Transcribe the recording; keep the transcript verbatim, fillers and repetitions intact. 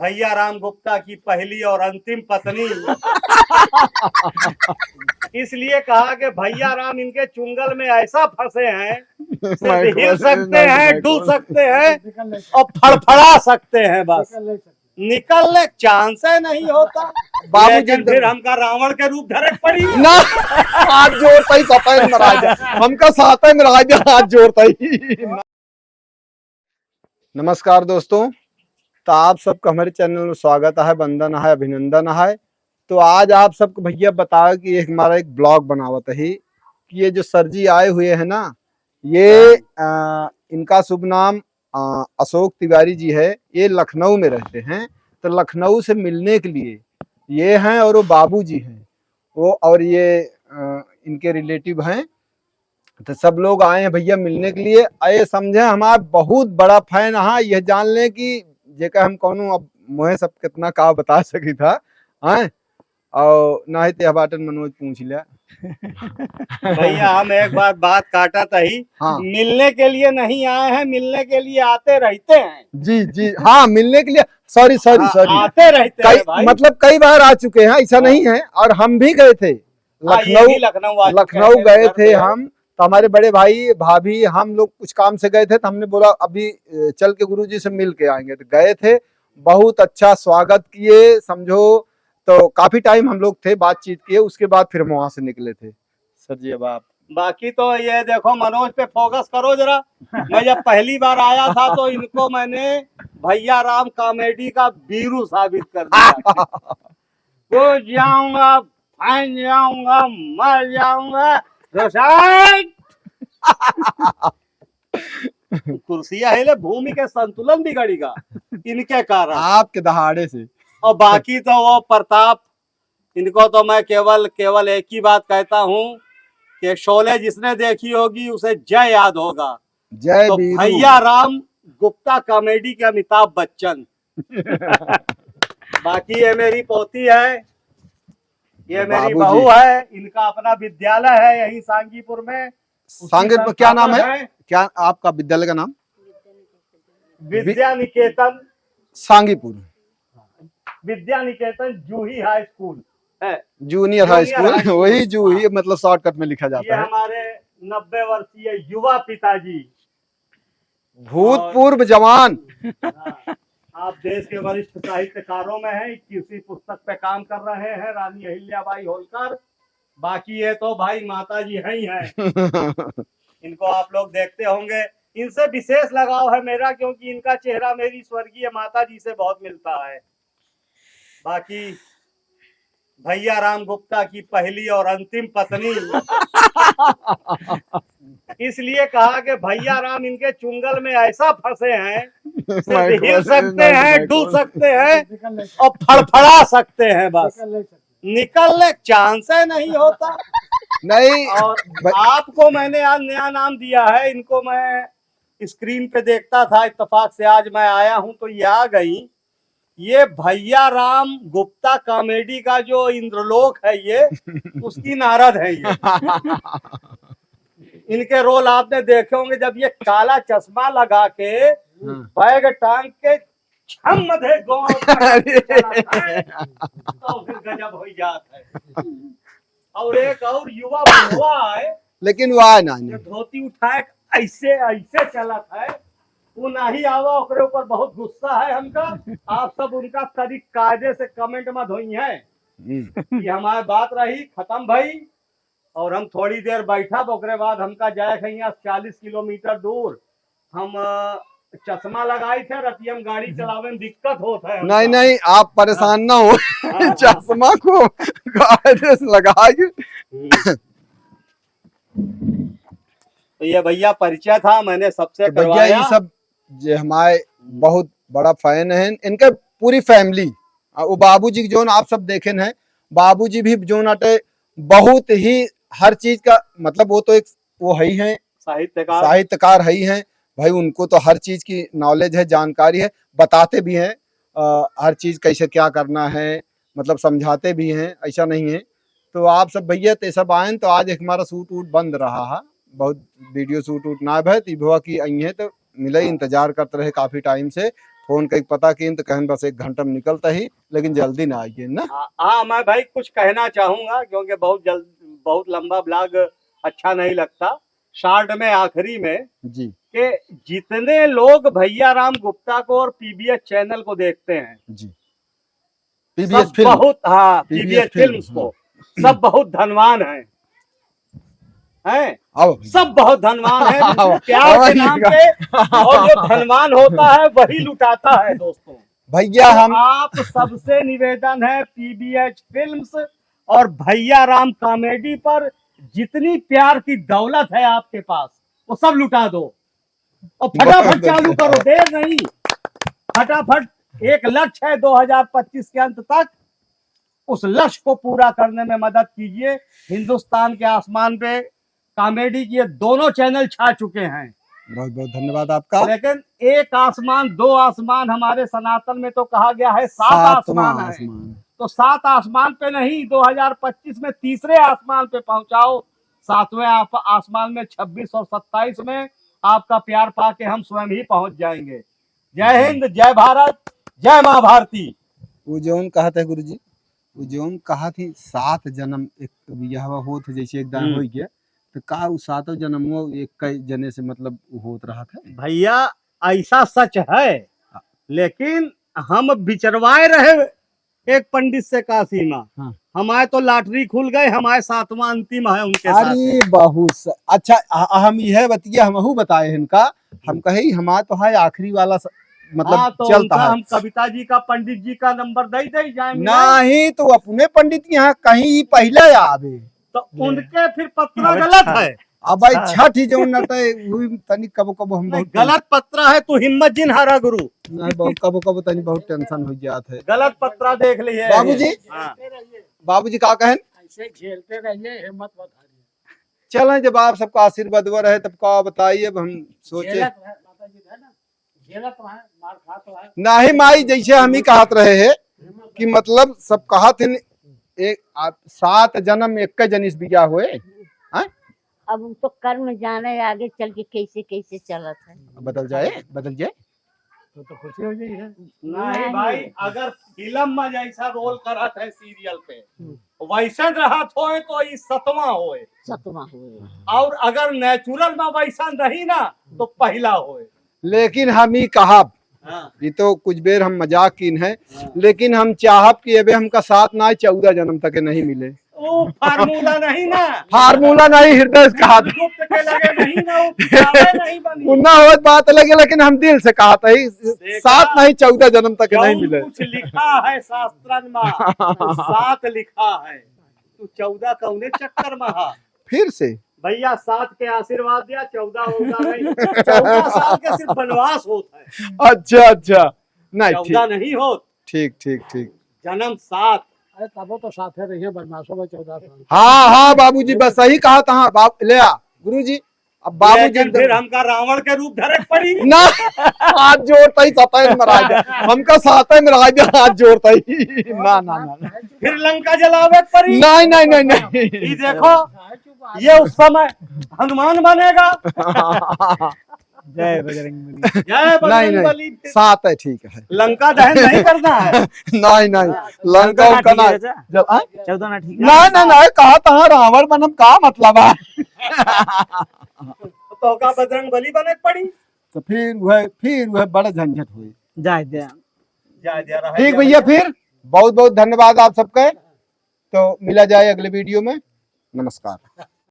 भैया राम गुप्ता की पहली और अंतिम पत्नी। इसलिए कहा कि भैया राम इनके चुंगल में ऐसा फंसे हैं, सिर्फ हिल सकते हैं, डुल सकते हैं और फड़फड़ा सकते हैं बस। निकलने चांस ही नहीं होता। बाबूजी लेकिन एकदम फिर हमका रावण के रूप धरे के पड़ी। ना, हाथ जोड़ता ही सातै में रह जा, हमका सातै में रह जा, हाथ जोड़ता ही। नमस्कार दोस्तों, तो आप सबका हमारे चैनल में स्वागत है, वंदन है, अभिनंदन है। तो आज आप सबको भैया बताओ कि एक हमारा एक ब्लॉग बनावत ही कि ये जो सर जी आए हुए हैं ना, ये, अ, इनका शुभ नाम, अ, अशोक तिवारी जी है। ये लखनऊ में रहते हैं, तो लखनऊ से मिलने के लिए ये हैं और वो बाबूजी हैं, वो और ये, अ, इनके रिलेटिव हैं। तो सब लोग आए हैं भैया मिलने के लिए। अये समझे हमार बहुत बड़ा फैन है, यह जान लें कि जेका हम कौनो अब मोहे सब कितना का बता सकी था, हैं? और ना ही ते बाटन मनोज पूछ लिया। भैया हम एक बार बात काटा था ही, हाँ। मिलने के लिए नहीं आए हैं, मिलने के लिए आते रहते हैं। जी, जी, हाँ, मिलने के लिए, सॉरी, सॉरी, हाँ, सॉरी। आते रहते कई, हैं भाई। मतलब कई बार आ चुके हैं, ऐसा हाँ। नहीं है। और हम भी गए थे हाँ, ये लखनऊ, भी लखनऊ आ चुके लखनऊ हैं, गए घर थे पे। हम, तो हमारे बड़े भाई, भाभी, हम लोग कुछ काम से गए थे, तो हमने बोला, "अभी, अ, चल के गुरुजी से मिल के आएंगे।" तो गए थे, बहुत अच्छा स्वागत किए, समझो, तो काफी टाइम हम लोग थे, बातचीत किए, उसके बाद फिर हम वहां से निकले थे। सर जी, अब आप। बाकी तो ये देखो, मनोज पे फोकस करो जरा। मैं जब पहली बार आया था, तो इनको मैंने भैया राम कॉमेडी का बीरू साबित कर दिया। कूद जाऊंगा, फांद जाऊंगा, मर जाऊंगा, घुसाई। कुर्सिया है ले, भूमि के संतुलन बिगड़ेगा इनके कारण। आपके दहाड़े से। और बाकी तो वो प्रताप, इनको तो मैं केवल, केवल एक ही बात कहता हूँ कि शोले जिसने देखी होगी, उसे जय याद होगा। जय तो बीरू। भैया राम गुप्ता कॉमेडी के अमिताभ बच्चन। बाकी ये मेरी पोती है, ये मेरी बाबूजी। बहू है, इनका अपना विद्यालय है यहीं सांगीपुर में। उसकी सांगीपुर क्या नाम संस्थापक है? है। क्या आपका विद्यालय का नाम? विद्या निकेतन। सांगीपुर। विद्या निकेतन जूही हाई स्कूल है। जूनियर हाई जूनियर स्कूल, हाई स्कूल। वही जूही, हाँ। मतलब शॉर्टकट में लिखा जाता ये है। हमारे नब्बे वर्षीय युवा पिताजी। भूतपूर्व और जवान। हाँ, आप देश के वरिष्ठ साहित्यकारों में हैं, इक्कीसवीं पुस्तक पे काम कर रहे हैं, रानी अहिल्याबाई होलकर। बाकी ये तो भाई माता जी हैं ही हैं। इनको आप लोग देखते होंगे, इनसे विशेष लगाव है मेरा, क्योंकि इनका चेहरा मेरी स्वर्गीय माता जी से बहुत मिलता है। बाकी भैया राम गुप्ता की पहली और अंतिम पत्नी, इसलिए कहा कि भैया राम इनके चुंगल में ऐसा फंसे हैं, सिर्फ हिल सकते हैं, डुल सकते हैं और फड़फड़ा सकते हैं बस। निकलने चांस ही नहीं होता। नहीं। और भाई। आपको मैंने आज नया नाम दिया है, इनको मैं स्क्रीन पे देखता था, इत्तेफाक से आज मैं आया हूं तो ये आ गई। ये भैया राम गुप्ता कॉमेडी का जो इंद्रलोक है ये, उसकी नारद है ये। इनके रोल आपने देखे होंगे, जब ये काला चश्मा लगा के हाँ। बैग टांग के छम दे गाँव का अरे। चला जाए, तो फिर गजब हो जात है। और एक और युवा बुढ़वा है, लेकिन वो आए ना, जो नहीं। धोती उठाए ऐसे, ऐसे चलत है, वो नहीं आवा, ओकरे ऊपर बहुत गुस्सा है हमका। आप सब उनका तरीक कायदे से कमेंट मत होई हैं। हम्म। ये हमारी बात रही, खत्म भई। और हम थोड़ी देर बैठब, ओकरे बाद हमका जाए के यहाँ चालीस किलोमीटर दूर। हम, अ, चश्मा लगाई थे, रतिया में गाड़ी चलावे में दिक्कत होत है हमका। नहीं, नहीं, आप परेशान हाँ। ना हो। हाँ, हाँ। चश्मा को कायदे से लगाइए। हम्म। तो ये भैया परिचय था, मैंने सबसे तो भैया, करवाया। ये सब जे हमारे बहुत बड़ा फैन हैं, इनके पूरी फैमिली, आ, वो बाबूजी के जोन आप सब देखेन हैं, बाबूजी भी जोन अटे बहुत ही हर चीज का, मतलब, वो तो एक वो है ही हैं, साहित्यकार। साहित्यकार है ही हैं भाई, उनको तो हर चीज की नॉलेज है, जानकारी है, बताते भी हैं, अ, हर चीज कैसे क्या करना है, मतलब, समझाते भी हैं, ऐसा नहीं है। तो आप सब भैया ते सब आएन, तो आज एक हमारा शूट वूट बंद रहा है, बहुत वीडियो शूट वूट ना भय, तो ई भवा की आई है, तो मिले, इंतजार करते रहे काफी टाइम से। फोन कइके पता कीन तो कहन बस एक घंटा में निकलता ही, लेकिन जल्दी ना आइए ना। हाँ, हाँ, मैं भाई कुछ कहना चाहूंगा, क्योंकि बहुत जल्द, बहुत लंबा ब्लॉग अच्छा नहीं लगता। शॉर्ट में, आखिरी में, जी। कि जितने लोग भैया राम गुप्ता को और पीबीएस चैनल को देखते हैं, जी। पीबीएस सब फिल्म। बहुत, हाँ, पीबीएस पीबीएस फिल्म, फिल्म्स को, हाँ। सब बहुत धनवान हैं, हैं? आओ। सब बहुत धनवान हैं, आओ। प्यार के नाम पे, और जो धनवान होता है, वही लुटाता है, दोस्तों। भैया, तो हम आप सबसे निवेदन है, पीबीएस फिल्म्स और भैया राम कॉमेडी पर जितनी प्यार की दौलत है आपके पास, वो सब लुटा दो और फटाफट चालू करो, देर नहीं, फटाफट। एक लक्ष्य है दो हज़ार पच्चीस के अंत तक, उस लक्ष्य को पूरा करने में मदद कीजिए। हिंदुस्तान के आसमान पे कॉमेडी के ये दोनों चैनल छा चुके हैं। बहुत बहुत धन्यवाद आपका। लेकिन एक आसमान, दो आसमान, हमारे सनातन में तो कहा गया है सात सातवां आसमान है। आसमान। तो सात आसमान पे नहीं, दो हज़ार पच्चीस में तीसरे आसमान पे पहुंचाओ। सातवें आप-, आसमान में छब्बीस और सत्ताईस में आपका प्यार पाके हम स्वयं ही पहुंच जाएंगे। जय हिंद, जय भारत, जय माँ भारती। वो जौन कहत है गुरुजी, वो जौन कहत ही सात जन्म एक बियाह होत है, जैसे एक दान हम्म। हो गया, तो का उ सातों जन्मों एक कई जने से मतलब होत रहत है? भैया, ऐसा सच है, लेकिन हम बिचरवाए रहे एक पंडित से काशी में। हाँ। हमारे तो लॉटरी खुल गए, हमारे सातवां अंतिम है उनके साथ। अरे, बहुत स-, अच्छा, ह-, हम यह बतिया हमहू बताए हैं इनका, हम कहे, "हमारे तो है आखिरी वाला स-, मतलब हाँ, तो चलता उनका है।" हम कविता जी का, पंडित जी का नंबर दे दे, जाए मिले। नहीं, तो अपने पंडित के यहाँ कहीं ही पहले आवे। तो उनके फिर पत्रा गलत है। अब भाई, हाँ। छठ ही जौन नटे, वही तनी कबो कबो हम नहीं, बहुत गलत पत्रा है, तू हिम्मत जिन हारा गुरु। नहीं, बहुत कबो कबो तनी बहुत टेंशन हो जात है। गलत पत्रा देख लिए। बाबूजी? हाँ। बाबूजी का कहन? ऐसे झेलते रहिए, हिम्मत मत हारिए। चलें, जब आप सबका आशीर्वाद हुआ रहे, तब का बताइए, अब हम सोचे। झेलत रहे, माता जी है ना, झेलत रहे, मार खात रहे। नहीं माई, जैसे हम ही कहत रहे हैं कि मतलब सब कहत हैं, एक, आ, सात जन्म एक जनिस बिया होए, हाँ? अब उ तो कर्म जाने आगे चल के कैसे कैसे चलत है। बदल जाए, बदल जाए। तो, तो खुशी हो जाई है। नहीं नहीं। भाई, अगर फिल्म में जैसा रोल करत है सीरियल पे, हम्म। वैसन रहत होए तो ई सतवां होए। सतवां होए। और अगर नेचुरल में वैसन रही ना, तो पहला होए। लेकिन हम ई कहब, हाँ। ई तो कुछ बेर हम मजाक कीन है, हाँ। लेकिन हम चाहब कि अबे हमका सात ना, चौदह जन्म तक नहीं मिले। वो फार्मूला नहीं ना। फार्मूला नहीं, हृदय से कहा था। गुप्त के लगे नहीं ना, वो किताबें नहीं बनी। उ ना होत बात लगे, लेकिन हम दिल से कहा था, ई देखा? सात नहीं, चौदह जन्म तक नहीं जौन मिले। कुछ लिखा है शास्त्रन में, सात लिखा है। तू चौदह कौने चक्कर में हा? फिर से? भैया, सात के आशीर्वाद दिया, चौदह होगा नहीं। चौदह साल के सिर्फ वनवास होत है। अच्छा, अच्छा। नहीं, चौदह ठीक। नहीं होत। ठीक, ठीक, ठीक। जन्म सात। अरे, तबो तो साथे रहिए, बनवासो में चौदह साल। हाँ, हाँ, बाबूजी, बस सही कहा था। हाँ, बाप, ले आ, गुरुजी, अब बाबूजी लेकिन एकदम फिर हमका रावण के रूप धरे के पड़ी। ना, हाथ जोड़ता ही सतैन में रह जा। हमका सातैन में रह जा, हाथ जोड़ता ही। ना, ना, ना, ना। फिर लंका जलावे के पड़ी। नहीं, नहीं, नहीं, नहीं। ये देखो, ये उस समय हनुमान बनेगा। जय बजरंग बली। जय नहीं, बजरंग नहीं, बली। सात है, ठीक है। लंका दहन नहीं करना है। नहीं, नहीं, हाँ। लंका चौदह ना उनका ठीक ना है, चाचा। जल, हाँ? चौदह ना ठीक है। नहीं, नहीं, नहीं, कहा तहाँ रावण बनम का मतलब है? तो का बजरंग बली बने के पड़ी? तो फिर वह, फिर वह बड़ा झंझट हुई। जाए दे। जाए दे, रहा ठीक जाए। भैया, फिर बहुत बहुत धन्यवाद आप सबके। तो मिला जाए अगले वीडियो में। नमस्कार।